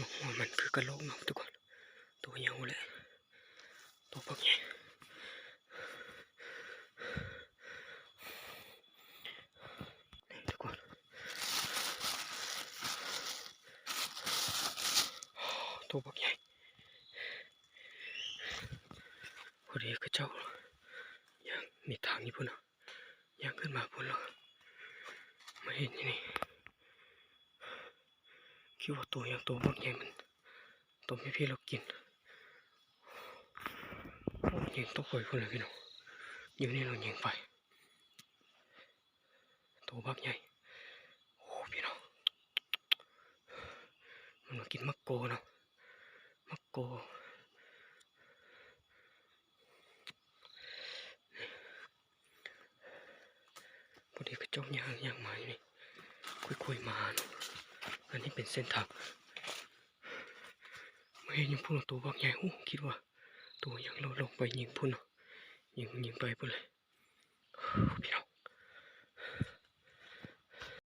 ມາຮອດມັນຄືກະໂຫຼກເນາະທຸກຄົນ ໂຕໃຫຍ່ແຫຼະ ໂຕບັກໃຫຍ່ ນີ້ທຸກຄົນ ໂຕບັກໃຫຍ່ ພໍດີເຂົາເຈົ້າຍ່າງມີທາງຢູ່ພຸ້ນເນາະ ຍ່າງຂຶ້ນມາພຸ້ນແລ້ວ ມາເຫັນຢູ່ນີ້ ຄິດວ່າໂຕຫຍັງ ໂຕບັກໃຫຍ່ ມັນ ໂຕແມ່ພີ້ລາວກິນ ໂອ້ ຍິງຕົກໄປພຸ້ນແຫຼະພີ່ນ້ອງ ຢູ່ນີ້ລາວຍິງໄປ ໂຕບັກໃຫຍ່ ໂອ້ ພີ່ນ້ອງ ມັນມາກິນໝາກໂກເນາະ ໝາກໂກ ພໍດີເຂົາເຈົ້າຍ່າງ ຍ່າງມາຢູ່ນີ້ ຄ່ອຍໆມາເນາະ ອັນນີ້ເປັນເສັ້ນທາງ ມາເຫັນຢູ່ພຸ້ນ ໂຕບັກໃຫຍ່ ໂອ້ ຄິດວ່າໂຕຫຍັງໂດດລົງໄປຍິງພຸ້ນເນາະ ຍິງ ຍິງໄປພຸ້ນແຫຼະ ພີ່ນ້ອງ